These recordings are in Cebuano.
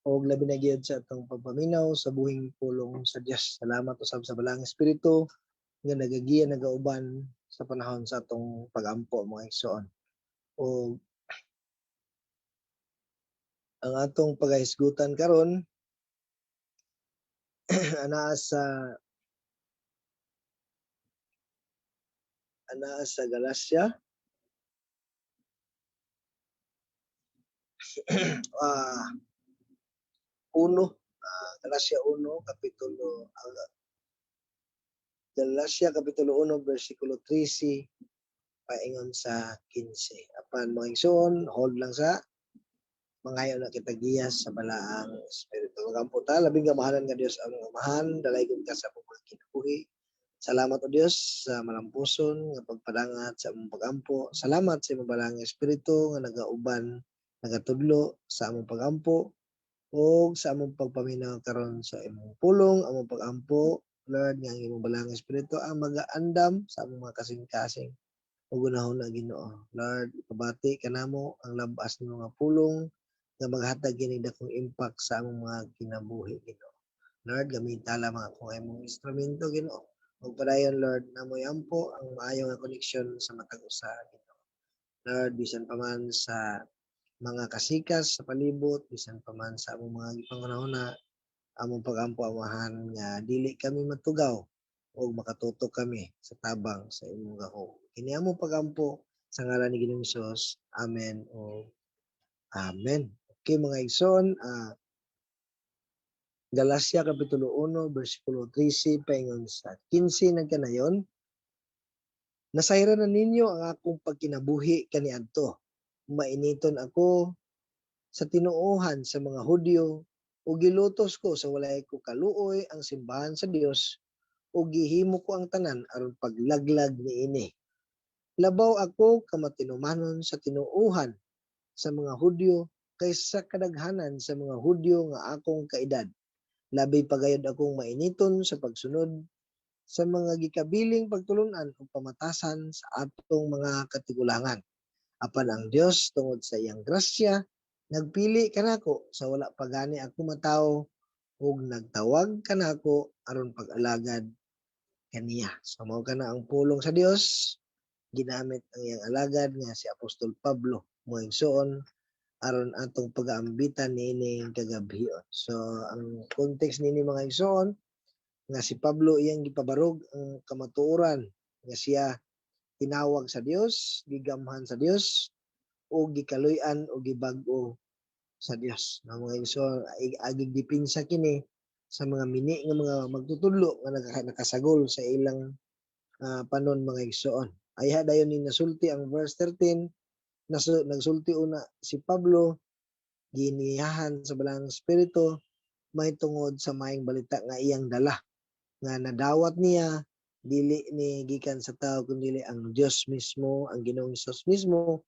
Og labi na gyud sa atong pagpaminaw sa buhing pulong sa Dios. Salamat usab sa Balaang Espiritu nga nagagiya, nagauban sa panahon sa atong pagampo, mga igsoon. Og ang atong pagahisgutan karon anaa sa Galacia 1, Galacia 1 kapitulo, Galacia kapitulo 1 bersikulo 13 paingon sa 15. Apan, mga igsoon, hold lang sa mangayo na kita giya sa Balaang Espiritu. Magampo ta. Labing kamahalan nga Dios, ang Amahan, dalaygon ka sa among mga kinabuhi. Salamat, O Dios, sa malampuson nga pagpadangat sa among pagampo. Salamat sa imong Balaang Espiritu nga nagauban, nagatudlo sa among pagampo ug sa among pagpaminaw karon sa imong pulong, among pagampo. Lord, nga ang imong Balaang Espiritu ang magaandam sa among mga kasing-kasing ug hunahuna, Ginoo. Lord, ipabati kanamo ang labas ng mga pulong nga maghatag kini dakong impact sa among mga kinabuhi, Ginoo. Lord, gamita lamang ako nga imong instrumento, Ginoo. Ug padayon, Lord, namoy ampo ang maayo nga koneksyon sa matag usa, Ginoo. Lord, bisan pa man sa mga kasikas sa palibot, bisan pa man sa among mga gipanghunahuna, among pagampo, Amahan, nga dili kami matugaw ug makatutok kami sa tabang sa imong gahom. Kini among pagampo sa ngalan ni Ginoong Hesus. Amen o Amen. Okay, mga igsoon, Galacia kapitulo 1 bersikulo 13 paingon sa 15 nagkanayon: "Nasayran na ninyo ang akong pagkinabuhi kaniadto. Mainiton ako sa tinuohan sa mga Hudyo ug gilutos ko sa walay ko kaluoy ang simbahan sa Dios ug gihimo ko ang tanan aron paglaglag niini. Labaw ako kamatinumanon sa tinuohan sa mga Hudyo kaysa kadaghanan sa mga Hudyo nga akong kaedad. Labi pa gayud akong mainiton sa pagsunod sa mga gikabiling pagtulunan ug pamatasan sa atong mga katigulangan. Apan ang Dios, tungod sa iyang grasya, nagpili kanako sa wala pa gani ako matawo ug nagtawag kanako aron pag-alagad kaniya." So mao kana ang pulong sa Dios, ginamit ang iyang alagad nga si Apostol Pablo, mga igsoon, aron atong pagaambitan niining kagabhion. So ang context niini, mga igsoon, nga si Pablo iyang gipabarog ang kamatuoran nga siya tinawag sa Dios, gigamhan sa Dios o gikaluy-an o gibag-o sa Dios. Na mga igsoon, agig depensa kini sa mga mini nga mga magtutudlo nga nakasagol sa ilang panon, mga igsoon. Ayha dayon ni nasulti ang verse 13, nagsulti una si Pablo giniyahan sa Balaang Espiritu may tungod sa maayong balita nga iyang dala nga nadawat niya, dili ni gikan sa tao kundi ang Dios mismo, ang Ginoong Hesus mismo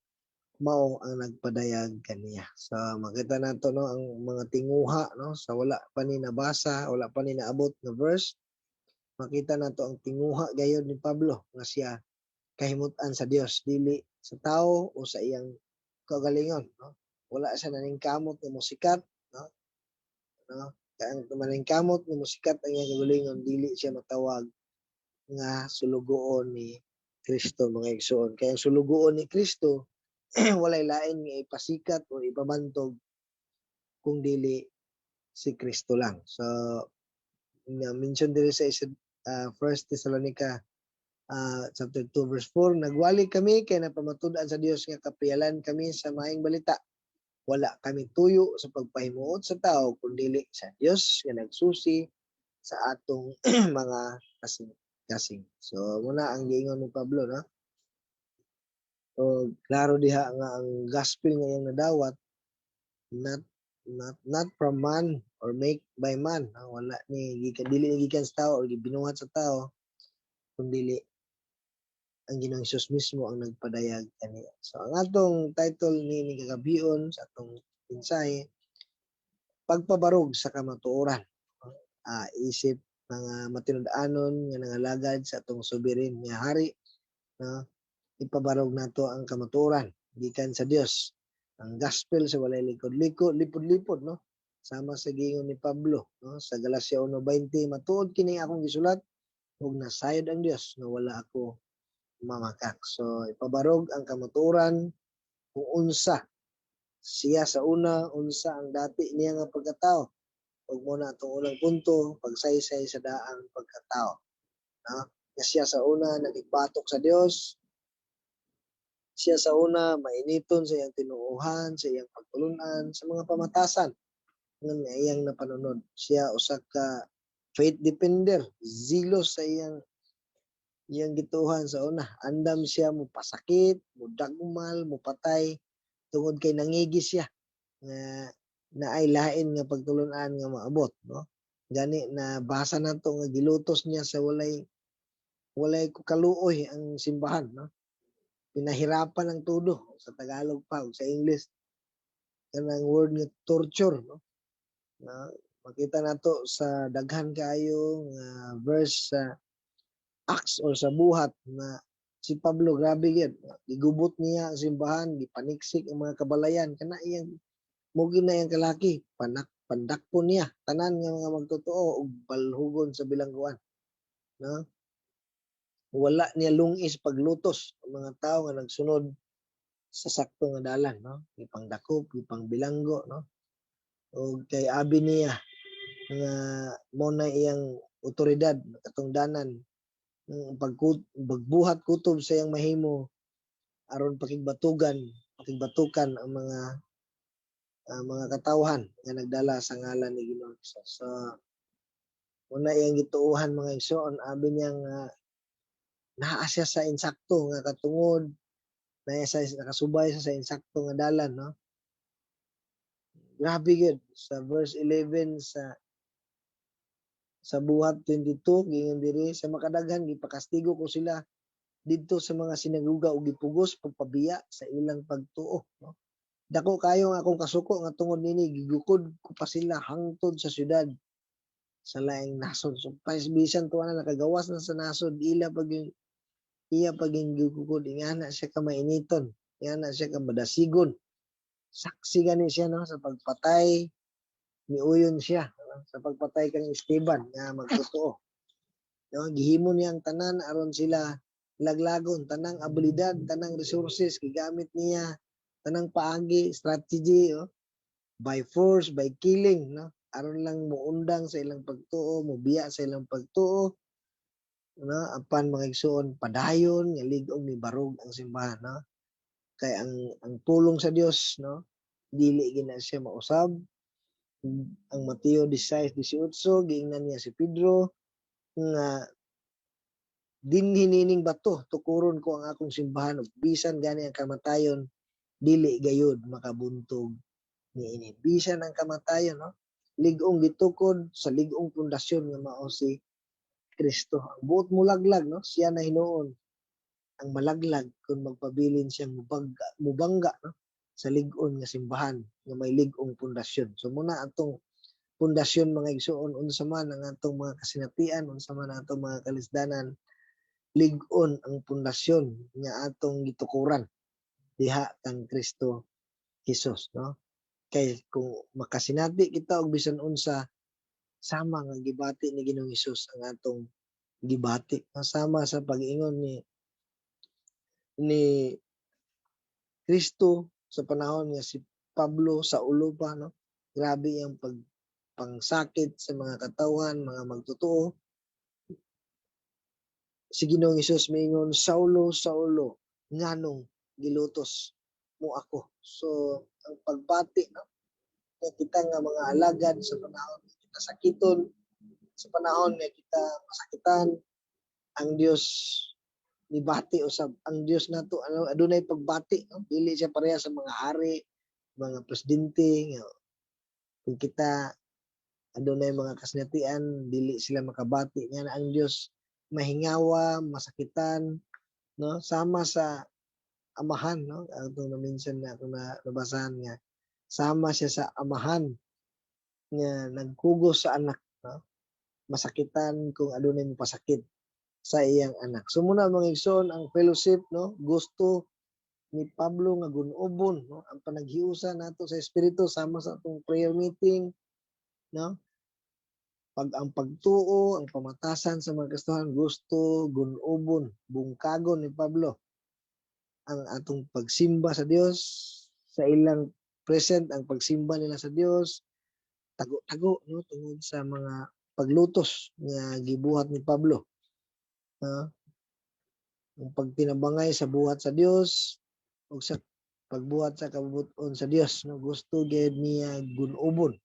mao ang nagpadayag kaniya. So makita nato, no, ang mga tinguha, no, sa wala pa ni nabasa, wala pa ni naabot nga verse, makita nato ang tinguha gayod ni Pablo nga siya kahimutan sa Dios, dili sa tao o sa iyang kaugalingon, no? Wala siya naningkamot nga mosikat, no? Kay ang maningkamot nga mosikat ang iyang kaugalingon, dili siya matawag nga sulugoon ni Kristo, mga igsoon. Kay ang sulugoon ni Kristo walay lain nga ipasikat o ipabantog kung dili si Kristo lang. So na mention diri sa isa, First Thessalonica chapter 2 verse 4, "Nagwali kami kay napamatud-an sa Dios nga kapiyalan kami sa maayong balita. Wala kami tuyo sa pagpahimuot sa tao kundi sa Dios nga nagsusi sa atong mga kasing kasing." So muna ang giingon ni Pablo, no? So klaro diha nga ang gospel nga iyang nadawat not from man or make by man, no? Wala ni gikan, dili ni gikan sa tao or gibinuhat sa tao, kundi ang Ginoong Hesus mismo ang nagpadayag kaniya. So ang atong title ni kagabion sa atong mensahe, pagpabarog sa kamatuoran. Isip mga matinud-anon nga nangalagad sa atong sovereign nga hari, no? Ipabarog nato ang kamatuoran gikan sa Dios. Ang gospel sa walay likod-likod, lipod-lipod, no? Sama sa giingon ni Pablo, no, sa Galacia 1:20, "Matuod kini akong gisulat ug nasayod ang Dios nga wala ako mamakak." So ipabarog ang kamatuoran kung unsa siya sa una, unsa ang dati niya nga pagkatao. Ug mao na atong unang punto, pagsaysay sa daang pagkatao. No? Nga siya sa una nakigbatok sa Dios, siya sa una mainiton sa iyang tinuohan, sa iyang pagtulunan, sa mga pamatasan nga iyang napanunod. Siya usa ka faith defender, zealous sa iyang iyang gituohan sa una. Andam siya mo pasakit, mo dagmal, mo patay tungod kay nangigi siya nga naay lain nga pagtulunan nga maabot, no? Gani na basa nato nga gilutos niya sa walay kaluoy ang simbahan, no? Pinahirapan ang todo sa Tagalog pa ug sa English kanang word nga torture, no? Na makita nato sa daghan kaayo nga verse sa Acts or sa Buhat na si Pablo grabe gyud, gigubot niya ang simbahan, gipaniksik ang mga kabalayan, kana iyang mo na iyang kalaki panak pandakpo niya tanan nga mga magtotoo ug balhugon sa bilangguan, no? Wala niya lungis paglutos ang mga tao nga nagsunod sa sakto nga dalan, no? Gipangdakop, gipangbilanggo, no? Og kay abi niya nga mo na iyang otoridad, katungdanan ng pagbuhat kutob sa iyang mahimo aron pakigbatugan, pakigbatukan ang mga katawhan nga nagdala sa ngalan ni Ginoong Hesus. So una iyang gituohan, mga igsoon, abi niya nga naa siya sa insakto nga katungod, naa siya, nakasubay siya sa insakto nga dalan, no? Grabe gyud sa verse 11 sa Buhat 22, giingon diri, "Sa makadaghan gipakastigo ko sila didto sa mga sinagoga ug gipugos pagpabiya sa ilang pagtuo," no? "Dako kayo ang akong kasuko nga tungod nini gigukod ko pa sila hangtod sa syudad sa laing nasod." So bisan tuwa na nakagawas na sa nasod, ila pag iya paging gigukod. Ingana siya ka mainiton, ingana siya ka madasigon. Saksi gani siya, no, sa pagpatay, miuyon siya, no, sa pagpatay kang Esteban nga magtotoo, no? Gihimo niya ang tanan aron sila laglagon, tanang abilidad, tanang resources gigamit niya, tanang paagi, strategy, oh, by force, by killing, no, aron lang muundang sa ilang pagtuo, mubiya sa ilang pagtuo, no? Apan, mga igsuon, padayon nga lig-ong mibarog ang simbahan, no? Kay ang pulong sa Dios, no, dili gina siya mausab. Ang Mateo 16:18, giingnan niya si Pedro nga, "Dinhi nining bato tukuron ko ang akong simbahan ug bisan gani ang kamatayon dili gayud makabuntog niini." Bisan ang kamatayon, no? Lig-ong gitukod sa lig-ong pundasyon nga mao si Kristo. Ang buot mulaglag, no, siya na hinuon ang malaglag kung magpabilin siyang mubangga, mubangga, no, sa lig-on nga simbahan nga may lig-ong pundasyon. So mao na atong pundasyon, mga igsuon, unsa man ang atong mga kasinatian, unsa man ang atong mga kalisdanan, lig-on ang pundasyon nga atong gitukuran diha kang Kristo Jesus, no? Kay kung makasinati kita og bisan unsa, sama nga gibati ni Ginoong Hesus ang atong gibati, no? Sama sa pag-ingon ni Kristo sa panahon nga si Pablo sa ulo pa, no? Grabe ang pag pangsakit sa mga katawhan, mga magtotoo. Si Ginoong Hesus miingon, "Saulo, Saulo, nganong gilutos mo ako?" So ang pagbati, no, nga kita nga mga alagad, sa panahon nga kita sakiton, sa panahon nga kita masakitan, ang Dios nibati usab. Ang Dios nato ano, adunay pagbati, no? Dili siya pareha sa mga hari, mga presidente nga kung kita adunay mga kasinatian dili sila makabati. Nga na ang Dios mahingawa, masakitan, no? Sama sa amahan, no? Atong na minsan na ako na nabasahan nga sama siya sa amahan nga nagkugos sa anak, no? Masakitan kung adunay mopasakit sa iyang anak. So mao na, mga igsoon, ang fellowship, no? Gusto ni Pablo nga gun-obon, no, ang panaghiusa nato sa espiritu sama sa atong prayer meeting. No? Pag ang pagtuo, ang pamatasan sa mga Kristohanon, gusto gun-ubon, bungkagon ni Pablo ang atong pagsimba sa Dios. Sa ilang present, ang pagsimba nila sa Dios tago-tago, no, tungod sa mga paglutos nga gibuhat ni Pablo. No? Ang pagtinabangay sa buhat sa Dios ug sa pagbuhat sa kabubut-on sa Dios, no, gusto gyud niya gun-ubon,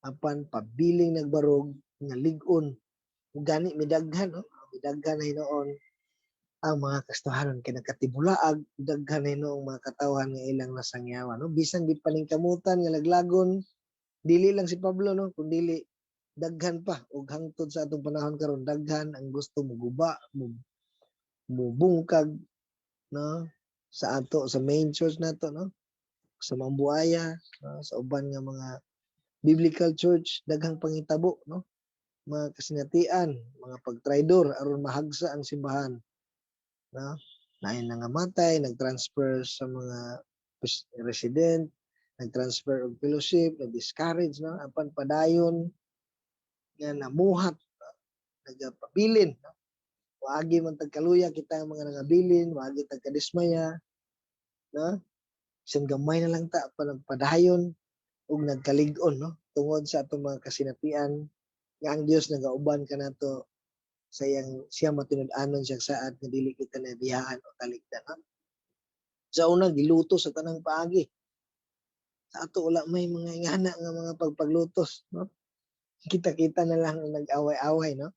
apan pabiling nagbarog nga lig-on ug gani midaghan, no, midaghan na hinuon ang mga Kristohanon kay nagkatibulaag. Daghan na hinuong mga katawhan nga ilang nasangyawan, no, bisan gipaningkamutan nga laglagon, dili lang si Pablo, no, kundili daghan pa. Ug hangtod sa atong panahon karon, daghan ang gusto muguba, mo mubungkag, no, sa ato, sa main church nato, no, sa Mambuaya, no, sa uban nga mga biblical church. Daghang pangitabo, no, mga kasinatian, mga pagtraidor aron mahagsa ang simbahan, no. Naay nangamatay, nag-transfer sa mga resident, nag-transfer og fellowship, nag-discourage, no, apan padayon nga namuhat, no? Nagapabilin, no? Waagi man tagkaluya kita ang mga nangabilin, waagi tagkadismaya, no, bisan gamay na lang ta pa, nagpadayon ug nagkalig-on, no, tungod sa atong mga kasinatian nga ang Dios nagauban kanato sa iyang siya matinud-anon siyang saad nga dili kita nabiyaan o talikdan, no? Sa una, gilutos sa tanang paagi. Sa ato, wala may mga ingana nga mga pagpaglutos, no. Kita-kita na lang ang nag-away-away, no.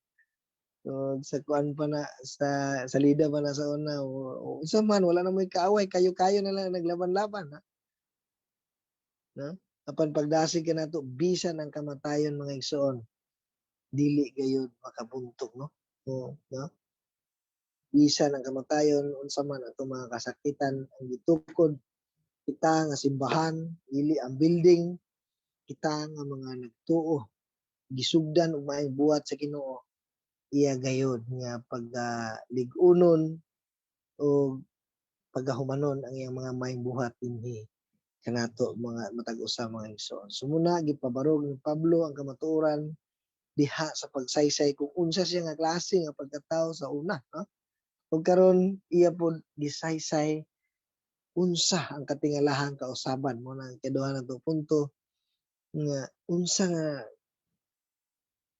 So, sa kuan pa na, sa salida pa na sa una o unsa man, wala na mo'y kaaway, kayo-kayo na lang naglaban-laban, ha, no. Apan pagdasig kanato, bisan ang kamatayon, mga igsoon, dili gayud makabuntog, no, o no, bisan ang kamatayon, unsa man atong mga kasakitan, ang gitukod kita nga simbahan dili ang building. Kita nga mga nagtuo, gisugdan og maayong buhat sa Ginoo, iya gayud nga pagka lig-unon o pagahumanon ang iyang mga maayong buhat dinhi kanato mga matag usa, mga igsoon. So muna gipabarog ni Pablo ang kamatuoran diha sa pagsaysay kung unsa siya nga klase nga pagkatawo sa una, no. Ug karon iya pod gisaysay unsa ang katingalahang kausaban. Mo na ang ikaduha nato punto, nga unsa nga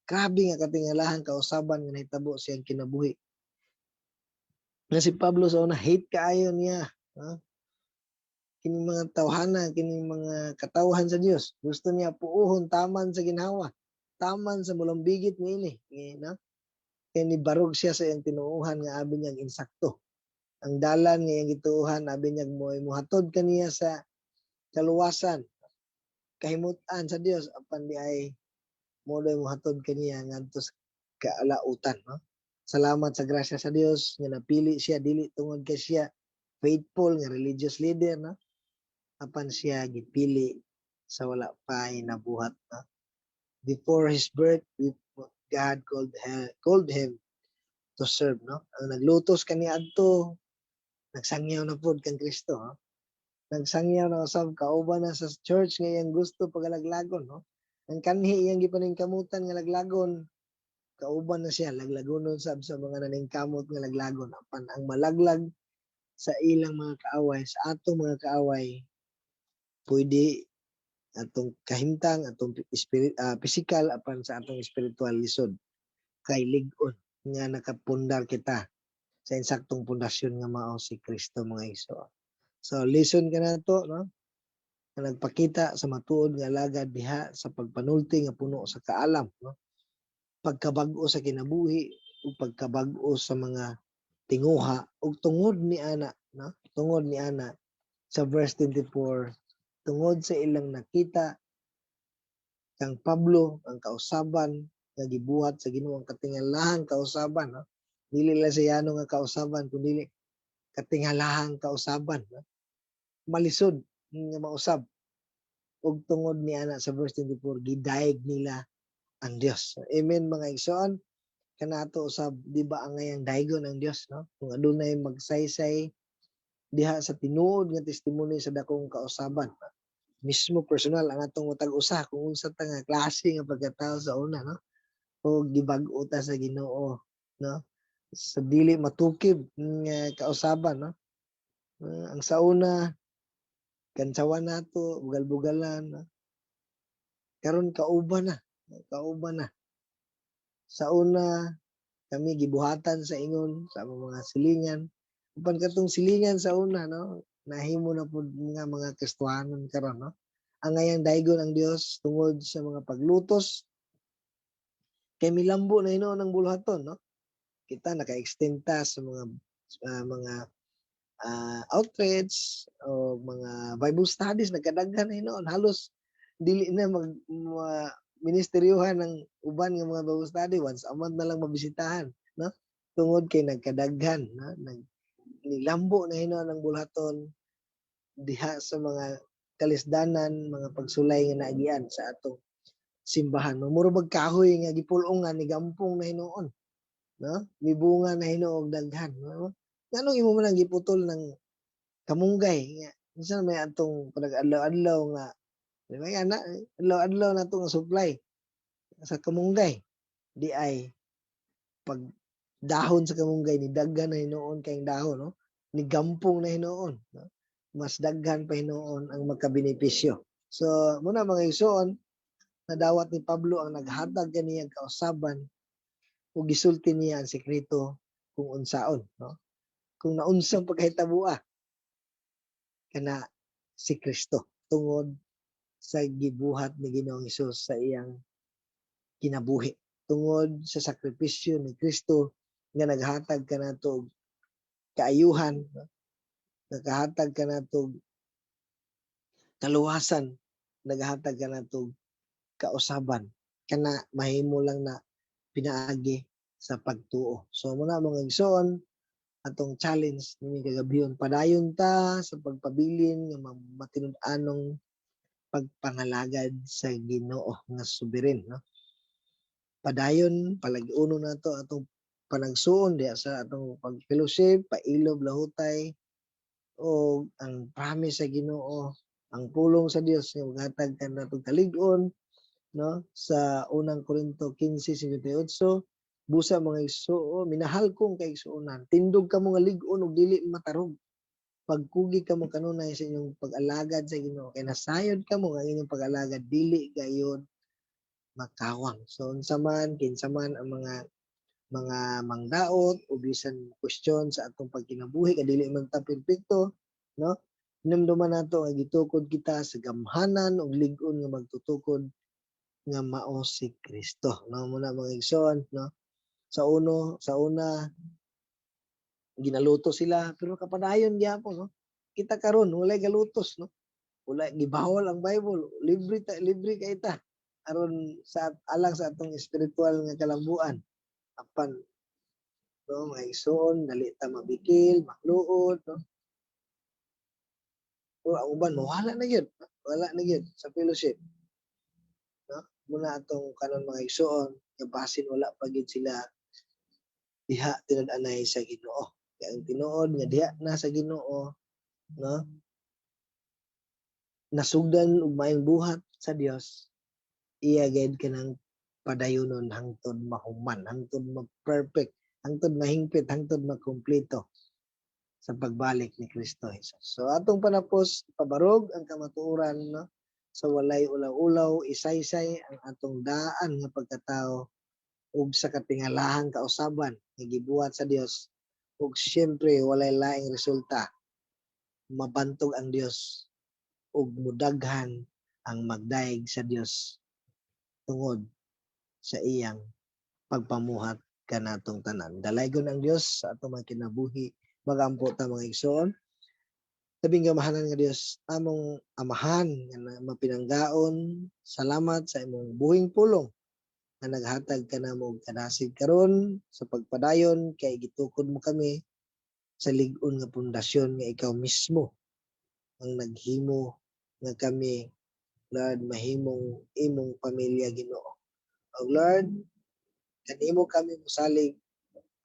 grabe nga katingalahang kausaban nga nahitabo sa iyang kinabuhi. Nga si Pablo sa una, hate kaayo niya, no? Kining mga tawhana, kining mga katawhan sa Dios, gusto niya puohon taman sa ginhawa, taman sa mulambigit niini, eh, no? Kay nibarog siya sa iyang tinuohan nga abi niyang insakto. Ang dalan nga iyang gituohan, abi niya mo muhatod kaniya sa kaluwasan, kahimutan sa Dios, apan di ay mo doy mohatod kaniya ngadto sa kalautan, no. Salamat sa grasya sa Dios nga napili siya dili tungod kay siya faithful nga religious leader, no, apan siya gipili sa wala pa nabuhat, no. Before his birth, God called him to serve, no. Ang naglutos kaniadto, nagsangyaw na pod kang Kristo, no? Nagsangyaw na usab, kauban na sa church nga iyang gusto pagalaglagon, no. Ang kanhi iyang gipaningkamutan nga laglagon, kauban na siya laglagonon sab sa mga naningkamot nga laglagon. Apan ang malaglag sa ilang mga kaaway, sa atong mga kaaway, pwede atong kahimtang, atong spirit, physical, apan sa atong spiritual lisod kay lig-on nga nakapundar kita sa insaktong pundasyon nga mao si Kristo, mga igsoon. So lesson kanato, no, nga nagpakita sa matuod nga alagad diha sa pagpanulti nga puno sa kaalam, no, pagkabag-o sa kinabuhi ug pagkabag-o sa mga tinguha. Ug tungod ni ana, no, tungod ni ana sa verse 24, tungod sa ilang nakita kang Pablo, ang kausaban nga gibuhat sa Ginoo, ang katingalahang kausaban, no, dili lang siya nga kausaban kundi katingalahang kausaban, no, malisod nga mausab. Ug tungod ni ana sa verse 24, gidayeg nila ang Dios. Amen, mga igsoon. Kanato usab, di ba angayang daygon ang Dios, no, kung adunay magsaysay diha sa tinuod nga testimony sa dakong kausaban? Mismo personal ang atong matag usa kung unsa ta nga klase nga pagkatao sa una, no, o gibag-o ta sa Ginoo, no, sa dili matukib nga kausaban, no. Ang sa una kantsawan nato, bugal-bugalan, no? Karon kauban na, kauban na. Sa una kami gibuhatan sa ingon sa among mga silingan, upan katong silingan sa una, no, nahimo na pud nga mga Kristohanon karon, no. Angayang daygon ang Dios tungod sa mga paglutos kay milambo na hinuon ang buluhaton, no. Kita naka-extend ta sa mga outreach o mga Bible studies, nagkadaghan na hinuon, halos dili na mag ma ministeryuhan ng uban nga mga Bible study, once a month na lang mabisitahan, no, tungod kay nagkadaghan, no, nilambo na hinuon ang buluhaton diha sa mga kalisdanan, mga pagsulay nga naagian sa atong simbahan, no. Mura bag kahoy nga gipul-ongan, nigampong na hinuon, no, mibunga na hinuon og daghan, no. Nganong imo man ang giputol ng kamunggay nga unsa may atong panag-adlaw-adlaw nga di ba ana, adlaw-adlaw nato nga supply sa kamunggay di ay pag dahon sa kamunggay ni daghan na hinuon kayong dahon, no, nigampong na hinuon, no, mas daghan pa hinuon ang magkabenepisyo. So muna, mga igsoon, nadawat ni Pablo ang naghatag kaniyang kausaban ug gisulti niya ang sekreto kung unsaon, no, kung naunsang pagkahitaboa kana si Kristo tungod sa gibuhat ni Ginoong Hesus sa iyang kinabuhi, tungod sa sakripisyo ni Kristo nga naghatag kanato og kaayuhan, no? Naghatag kanato og kaluwasan, naghatag kanato og kausaban kana mahimo lang na pinaagi sa pagtuo. So muna, mga igsoon, atong challenge nining kagabhion, padayon ta sa pagpabilin nga matinud-anong pagpangalagad sa Ginoo nga sovereign, no. Padayon palagi-uno nato atong panagsuon diha sa atong pag-fellowship, pailob, lahutay o ang promise sa Ginoo, ang pulong sa Dios nga maghatag kanatong kalig-on, no, sa Unang Korinto 15:58. Busa, mga igsuon, minahal kong kaigsuonan, tindog kamo nga lig-on ug dili matarog. Pagkugi kamo kanunay sa inyong pag-alagad sa Ginoo kay nasayod kamo nga ang inyong pag-alagad dili gayod makawang. So unsa man, kinsa man ang mga mangdaot o bisan question sa atong pagkinabuhi kay dili man ta perpekto, no, hinumduman nato nga gitukod kita sa gamhanan ug lig-on nga magtutukod nga mao si Kristo, no. Muna, mga igsoon, no, sa una ginaluto sila pero kapadayon gyapon, no. Kita karon walay galutos, no, wala gibawal ang Bible, libre ta, libre kay ta aron sa alang sa atong espiritual nga kalambuan. Apan, no, mga igsoon, dali ta mabikil, makluod, no, o ang uban mawala na gyud, wala na gyud sa fellowship, no. Muna atong kanon, mga igsoon, nga basin wala pa gyud sila diha tinud-anay sa Ginoo. Kay ang tinuod nga diha na sa Ginoo, no, nasugdan og maayong buhat sa Dios, iya gayud kanang padayonon hangtod mahuman, hangtod ma-perfect, hangtod mahingpit, hangtod makumpleto sa pagbalik ni Kristo Jesus. So atong panapos, pabarog ang kamatuoran, no, sa walay ulaw-ulaw, isaysay ang atong daan nga pagkatao ug sa katingalahang kausaban nga gibuhat sa Dios ug siyempre walay laing resulta, mabantog ang Dios ug mudaghan ang magdayeg sa Dios tungod sa iyang pagpamuhat kanatong tanan. Dalaygon ang Dios sa atong mga kinabuhi. Magampo ta, mga igsoon. Labing gamahanan nga Dios, among Amahan nga mapinanggaon, salamat sa imong buhing pulong nga naghatag kanamo og kadasig karon sa pagpadayon kay gitukod mo kami sa lig-on nga pundasyon nga ikaw mismo ang naghimo nga kami, Lord, mahimong imong pamilya, Ginoo. O Lord, kanimo kami mosalig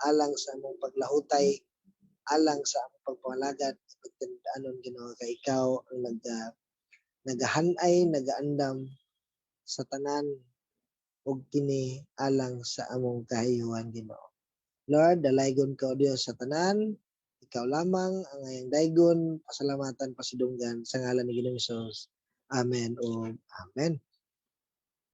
alang sa among paglahutay, alang sa among pagpangalagad, pagtinud-anon, Ginoo, kay ikaw ang nagga Nagahanay, nagaandam sa tanan ug kini alang sa among kahayuhan, Ginoo. Lord, dalaygon ka, O Dios, sa tanan. Ikaw lamang ang angayang daygon, pasalamatan, pasidunggan sa ngalan ni Ginoong Hesus. Amen o Amen.